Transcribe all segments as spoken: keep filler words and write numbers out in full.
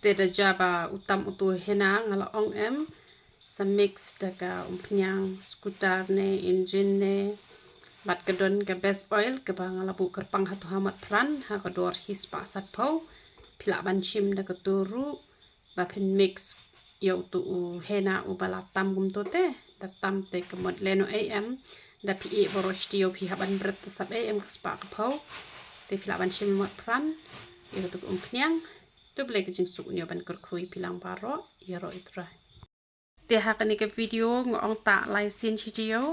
Te da jia ba u tam utu henna nga la ong em, sa mix da ka umphniang scooter ne, engine ne, bad ka don ka best oil kaba nga la buh kyrpang ha tu ha mat pran ha ka dor hi spah sat phew. Phi lah ban shim da ka tu ruh, ba phin mix ïa utu u henna uba la tam kumtu te, da tam te ka mut lehnoh ei em, da phi ïeh baroh shi taïew phi hap ban bret te sap ei em ka spah ka phew. Te phi lah ban shim mat pran ïa utu ka umphniang. To Blei ka jingsuk un ïoh ban kyrkhu ïa phi lang baroh, ïaroh ïa U Trai. Te ha kane ka video nga ong ta lai sien shi taïew,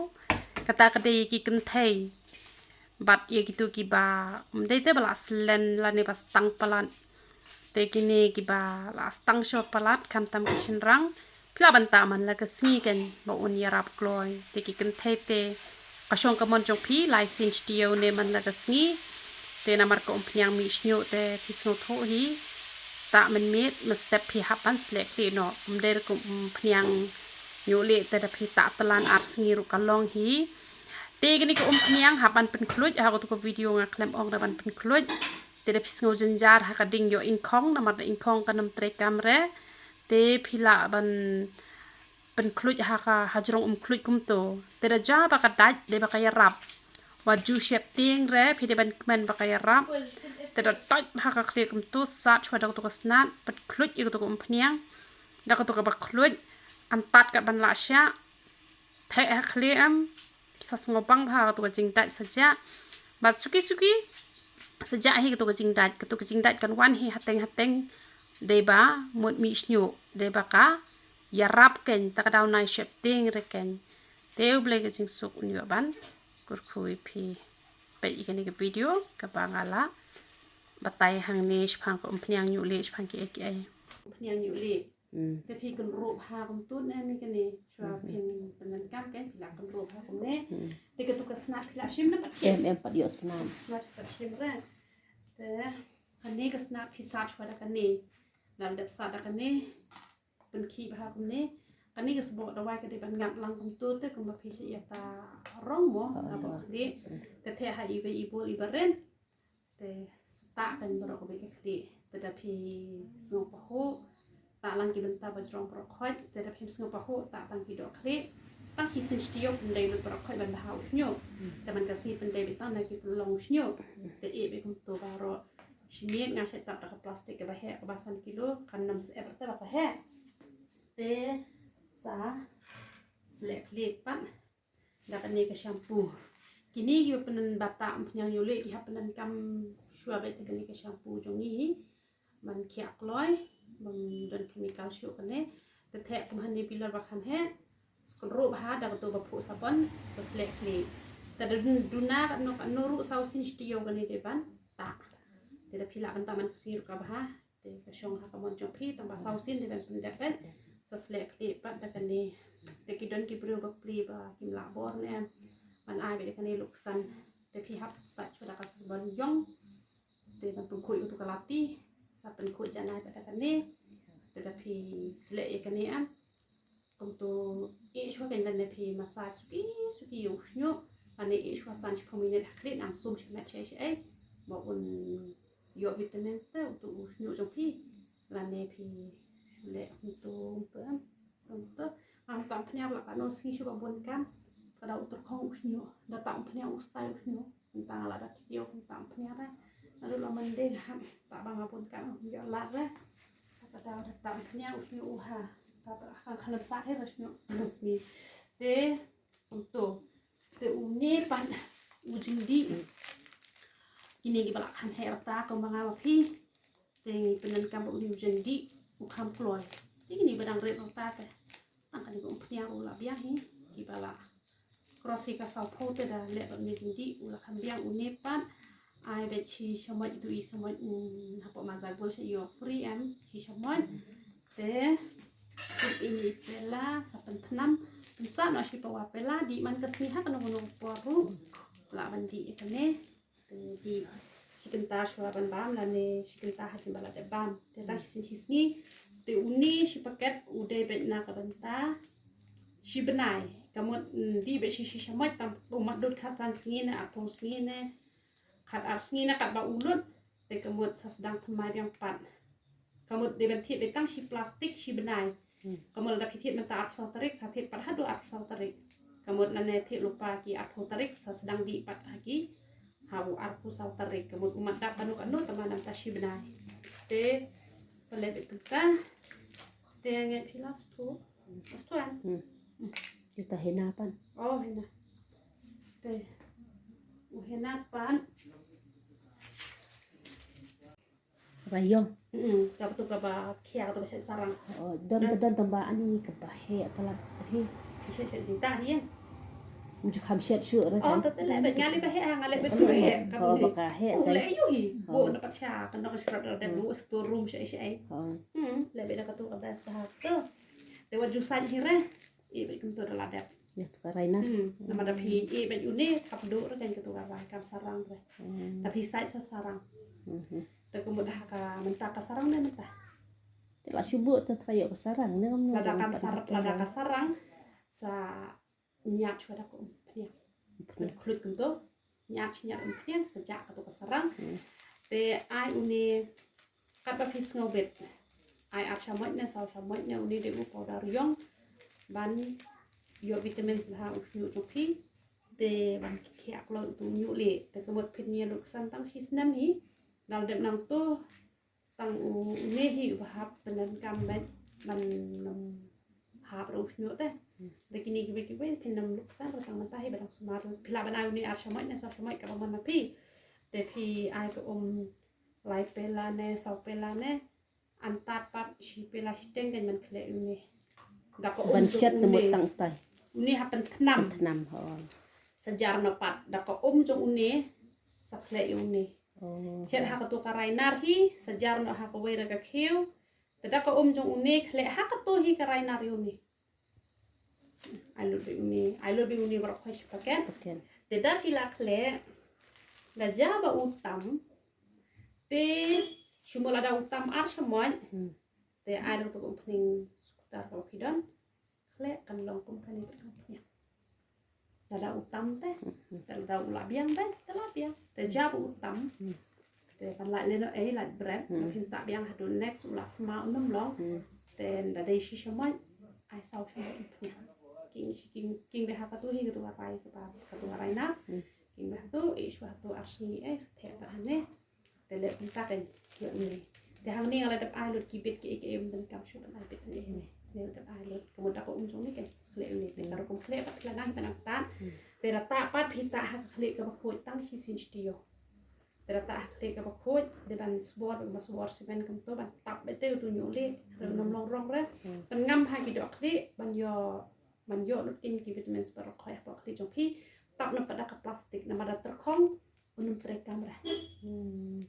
kata ka dei ki kynthei bad ïa kitu kiba, um, dei te ba la slen lane ba stang palat. Te kine kiba la stang sha palat khamtam ki shynrang, phi lah ban ta man la ka sngi kan ba un ïarap kloi. Te ki kynthei te ka shong ka mon jong phi lai sien shi taïew ne man la ka sngi. Te namar ka umphniang mih shñiuh te phi sngewthuh hi, ta mynmiet mynstep phi hap ban sleh khlieh noh. Um dei ruh ka umphniang ñiuh lieh te da phi ta tlan ar sngi ruh ka long hi. Te kane ka umphniang hap ban pynkhluit, ha katu ka video nga khlem ong da ban pynkhluit. Te da phi sngew jynjar ha ka ding ïoh ingkhong, namar da ingkhong kan ym trei kam re. Te phi lah ban pynkhluit ha ka, ha jrong umkhluit kumtu. Te da jia ba ka dait, dei ba ka ïarap. Wat ju sheptieng re, phi dei ban kmen ba ka ïarap. Te da dait ha ka khlieh kumtu, sat shuwa da katu ka snat, pynkhluit ïa katu ka umphniang. Da katu kaba khluit, antat kat ban lah shah. Theh ha khlieh em, sa sngewbang bha katu ka jingdait sa jia. Bad suki suki sa jia hi katu ka jingdait, katu ka jingdait kan wan hi hateng hateng. Dei ba mut mih shñiuh, dei ba ka ïarap kein, ta ka daw nai sheptieng re kein. Te U Blei ka jingsuk un ïoh ban kyrkhu ïa phi. Peit ïa kane ka video kaba nga la batai hangne shaphang ka umphniang ñiuh lieh, shaphang kiei kiei. Umphniang ñiuh lieh. Hmm. Te phi kynruh bha kumtu ne mi kane, shuwa phin pyndonkam kein phi lah kynruh bha kumne. Hmm. Te katu ka snat phi lah shim ne pat shim? Em, em, pat ïoh snat. Snat pat shim re. Te kane ka snat phi sat shuwa da kane. Lada dep sat da kane, pynkhih bha kumne. Kane ka sboh dawai ka dei ban ngat lang kumtu te kumba phi sha ïa ta rong mo, ah, na ba khlieh. Hmm. Te theh ha iwei i bul iba rit. Te sa tah kein baroh kawei ka khlieh. Te da phi sngewpahuh, tah lang ki bynta ba jrong baroh khoit. Te da phim sngewpahuh, tah tang ki doh khlieh. Tang ki sien shi taïew pyndei lut baroh khoit ban bha u shñiuh. Te man ka sngi pyndei beit tang na ki pynlong u shñiuh. Te ïeh beit kumtu baroh. Shi miet nga shait tap da ka plastik kaba heh kaba san kilo, kan ym sep te ba ka heh. Te sa sleh khlieh pat da kane ka shampoo. Kine kiba pynban ba ta umphniang ñiuh lieh ki hap pyndonkam shuwa beit da kane ka shampoo jong ngi hi. Ban khiah kloi, ban don chemical shuh kane. Te theh kum hangne bilor ba kham heh. Sa kynruh bha da katu ba phuh sabon, sa sleh khlieh. Te da dun-, duna katno katno ruh saw sien shi taïew kane dei ban ta. Te da phi lah ban ta man ka sngi ruh ka bha. Te ka shong ha ka mon jong phi, tang ba saw sien dei ban pyndep beit. Sa sleh khlieh pat da kane. Te ki don ki briew ba plie ba kim lah bor ne em ban ai beit da kane luksan. Te phi hap sait shuwa da ka sabon ïong. Te ban pynkhuid utu ka lati, sa pynkhuid janai pat da kane. Te da phi sleh ïa kane em. Kumtu ïeh shuwa kein lane phi massage suki suki ïa u shñiuh. Lane ïeh shuwa san shiphew minit ha khlieh, nang sum shimet shaei shaei ba un ïoh vitamins te utu u shñiuh jong phi. Lane phi leh kumtu kumtu em. Kumtu. Nga tam phniang la katno sngi shu ba bun kam. Ka da u tyrkhong u shñiuh, da tam phniang u stai u shñiuh. Mynta nga la da kiew, mynta phniang re. Naduh la Monday nga hap ta ba nga bun kam ïoh lad re. Ka da da tam phniang u shñiuh u ha. Ka ba ka khlem sat hi re shñiuh. Te kumtu. Te une pat u jingdih. Kine kiba la kham heh rta kumba nga ma phi. Te ngi pyndonkam ba une u jingdih u kham kloi. Te kine ba dang rit rta te. Tang kane ka umphniang ruh la biang hi. Kiba la cross hi ka sawphew te da leh bad une u jingdih u la kham biang. Une pat ai beit shi shamoit, itu i shamoit, mm, hapoh Mazagul sha ïoh free em shi shamoit. Te ini i pela sa pynthnam, pynsah noh shi pawa pela, dih man ka sngi ha kano kano ka por ruh lah ban dih ïa kane. Te dih shi kynta shuwa ban bam lane shi kynta hadien ba la dep bam. Te tang shi sngi shi sngi. Te une shi paket u dei beit na ka bynta shi bnai. Ka mut, mm, dih beit shi shi shamoit, tang u mat dud khatsan sngi ne arphew sngi ne khatar sngi ne katba u lut. Te ka mut sa sdang thymmai biang pat. Ka mut dei ban thied dei tang shi plastik shi bnai. Hmm. Ka mut lada phi thied mynta arphew saw tarik, sa thied pat haduh arphew saw tarik. Ka mut lane thied lypa ki arphew tarik, sa sdang dih pat ha ki ha u arphew saw tarik. Ka mut u mat dap banu kano tama namta shi bnai. Te sa leh beit kumta. Te ngi phi last two. Last one. Hmm. Kita hina pan. Oh, hina. Te. U hina pan. Rayong. Mm, ka betul ka ba khia ka tu ba shet sarang. Oh, don ka don tamba ani ka ba he palat he. Shet shet jinta hi. Mu ju kham shet shu re. Oh, tu tu le bet ngali ba he ngali bet tu he. Ka oh, ba ka he. Oh, le yu hi. Bo na pat sha ka nok shrot da du store room shet shet. Oh. Hmm, le bet ka tu ka ba sa tu. Te wa ju san hi re. I bet kum tu da la dep. Ya tu ka rai na. Hmm, nama da phi i bet uni thap du re kan ka tu ka rai kam sarang re. Hmm. Tapi sai sa sarang. Hmm. Te ka mut ha ka mynta ka sarang ne mynta. Te la shu buh te trai ïoh ka sarang ne ngam. Lada ka sarang, lada ka sarang sa ñiat shuwa da ka um pniang. Pniang. Khlut kumto ñiat ñiat um pniang sa ja ka to ka sarang. Hmm. Te ai uni kat ba phi sngew bet. Ai ar shamoit ne saw shamoit ne uni de u powder yong ban ïoh vitamins ba ha u shñiuh jong phi. Te ban khia kloi u tu ñiuh le te ka mut phi ñiat lut san tang shi snem hi. Dal dep nang to tang u ne hi u ba hap pyndonkam bad ban, um, hap ruh u shñiuh te. Hmm. Da kine kiwei kiwei phin ym luksan ruh tang mynta hi ba dang sumar. Phi lah ban ai une ar shamoit ne saw shamoit kaba mon ma phi. Te phi ai ka um lai pela ne saw pela ne. Antad pat shi pela shiteng kan ban khleh une. Da ka um ban shet te mut tang tai. Une ha pynthnam. Pynthnam ho. Sa jar na pat da ka um jong une sa khleh une. Oh. Shet ha ka tu ka rai nar hi, sa jar noh ha ka wei ra ka khiew. Te da ka um jong une khleh ha ka tu hi ka rai nar ïa une. Ai lut beit une, ai lut beit une baroh khoit shi paket. Paket. Te da phi la khleh da ja ba u tam. Te shu mo lada u tam ar shamoit. Hmm. Te ai da ka tu ka um pning skutar ka ba phi don. Khleh kan long kum kane bad kan pynïap. Lada u tam te, hmm, te lada u la biang te, te la biang. Te jab u tam. Hmm. Te kan la leno ei la bret, hmm, phin ta biang haduh next u la sma u nym long. Hmm. Te da dei shi shamoit, ai saw shamoit pynïap. King shi king king be ha ka tu hi ka tu ka rai ka ba ka tu ka rai na. Hmm. King be ha tu, i shu ha tu ar shi ei sa the ta ne. Te leh kumta kan ïa une. Te hangne nga la dep ai lut ki bit ki ei ki ei ym donkam shuh ban ai bit ne ne. Ne la dep ai lut ka mut da ka um jong ne kan skhleh une. Te ka rukom khleh pat phi la nang ban ap tan. Te da tah pat phi tah ha ka khleh kaba khuid tang shisien shtio. Te da tah ha ka khleh kaba khuid de ban sbor ban sbor simen kumto ban tap beit te uto ñiuh leh. Re u nym long rong re. Ban ngam ha ki doh khleh ban ïoh ban ïoh lut kin ki vitamins baroh khoit hapoh khleh jong phi. Tap na pat da ka plastik namar da tyrkhong. Un ym trei kamra. Hmm.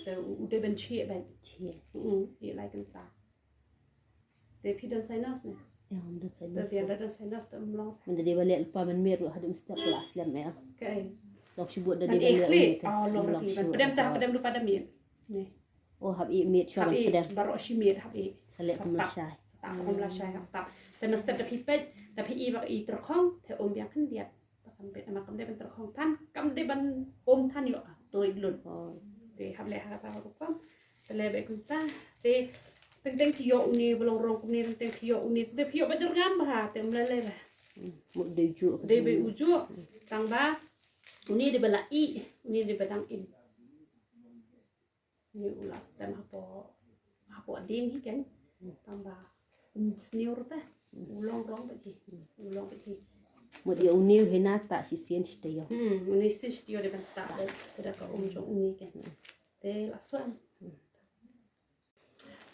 Te u dei ban chie ban. Chie. Hmm, i lai kynta. Te phi don sinus ne? Ya, ym don sinus. Te phi don sinus te ym long. Mynta dei ba leh lypa mynmiet ruh haduh mynstep la slem ya. Kai. Long shu bud da dei ba leh. Oh, long. Pdem ta, pdem lypa da miet. Ne. Oh, hap i miet shuwa ban pdem. Baroh shi miet hap i. Sa leh kum lashai. Sa tap kum lashai hap tap. Te mynstep da phi peit, da phi i ba i tyrkhong, te um biang khyndiat. Te kam dei, ma kam dei ban tyrkhong than, kam dei ban um than ïoh ka toi lut. Oh. Te hap leh ha ka ta ka rukom. Te leh beit kumta. Te teng teng ki ïoh une ba long rong kumne, teng teng ki ïoh une, te phi ïoh ba jyrngam ba ha, te um leh leh ba. Hmm. Mut dei ujuh. Dei beit ujuh. Tang ba une dei ba la i, une dei ba dang im. Ni u la stem hapoh, hapoh ding hi kan. Tang ba um snier te. U long rong beit hi. U long beit hi. Mut ïa une u hina ta shisien shtio. Hmm, une shisien shtio de ban ta de. Te da ka um jong une kan. Te la suan.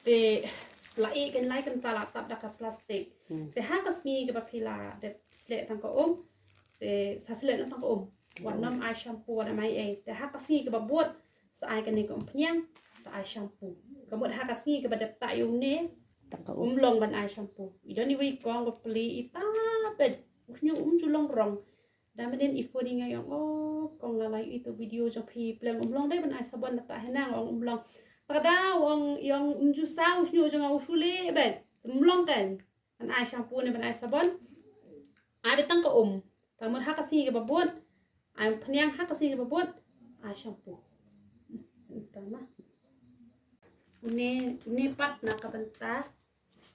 Te la i kan lai kan ta la tap da ka plastik. Hmm. Te ha ka sngi kaba phi la dep sleh tang ka um. Te sa sleh na tang ka um. Wat nym ai shampoo, wat nym ai ei. Te ha ka sngi kaba bud sa ai kane ka um pynïang, sa ai shampoo. Ka mut ha ka sngi kaba dep tah ïa une, tang ka um. Um long ban ai shampoo. I don iwei i kong ba plie i tah beit. U shñiuh um ju long rong. Da mynnin i phone i nga ong, oh, kong nga la ïohi tu video jong phi, pleng um long dei ban ai sabon da tah hina, nga ong um long. Tang da u ong i ong um ju sa u shñiuh jong nga u shu leh beit. Um long kan. Ban ai shampoo ne ban ai sabon. Ai beit tang ka um. Te mut ha ka sngi kaba bud. Ai pynïang ha ka sngi kaba bud. Ai shampoo. Tama. Une, une pat na ka bynta,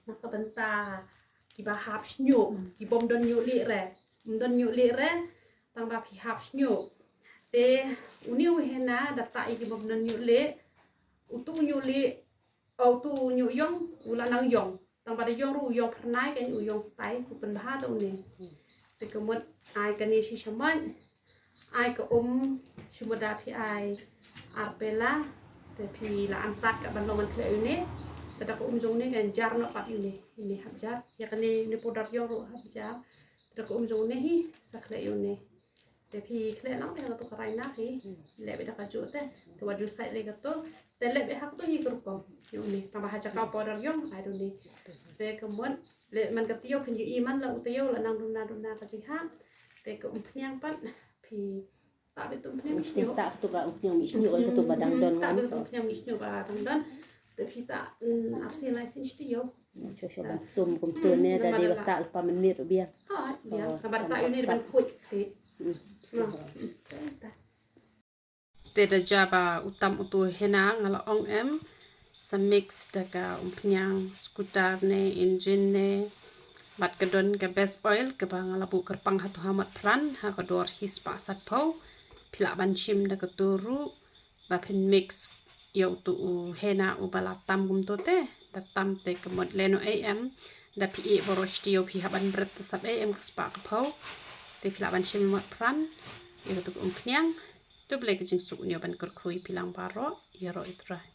na ka bynta kiba hap shñiuh, ki bym don ñiuh lieh re. Bym don ñiuh lieh re, tang ba phi hap shñiuh. Te une u henna da tah ïa ki bym don ñiuh lieh, utu u ñiuh lieh, o, utu u ñiuh ïong u la nang ïong. Tang ba da ïong ruh u ïong phyrnai, kan u ïong style, u pynbha da une. Te ka mut ai kane shi shamoit, ai ka um, shi mut da phi ai ar pela, te phi la antad ka ban long ban khleh ïa une. Te da ka um jong une kan jar noh pat ïa une, une hap jar. Ïa kane ne powder ïong ruh hap jar. Te da ka um jong une hi sa khleh ïa une. Te phi khleh lang beit ha kato ka rai na hi. Leh beit da kajuh te. Te wat ju sait re kato. Te leh beit ha kato hi ka rukom. Ïa une. Tang ba ha jaka powder ïong ai da une. Te ka mut leh man ka taïew phin ïohi man la u taïew la nang duna duna ka jingha. Te ka umphniang pat phi tah beit umphniang mih shñiuh. Tah kato ka umphniang mih shñiuh, kato ba dang don. Tah beit umphniang mih shñiuh ba dang don. Te phi tah, mm, arsien laisien shi taïew. Shu shu ban sum kumto ne, da dei ba tah lypa mynmiet ruh biang. Ha, biang. Ka ba tah ïa une ban khuid. Te da jia ba u tam utu henna nga la ong em, sa mix da ka umphniang scooter ne, engine ne, bad ka don ka best oil kaba nga la buh kyrpang ha tu ha Motphran ha ka dor shi spah sanphew. Phi lah ban shim da kato ruh ba phin mix ïa utu u henna uba la tam kumto te, da tam te ka mut lehnoh ei em, da phi ïeh baroh shi taïew phi hap ban bret te sap ei em ka spah ka phew. Te phi lah ban shim Motphran ïa kato ka umphniang. To Blei ka jingsuk un ïoh ban kyrkhu ïa phi lang baroh, ïaroh ïa U Trai.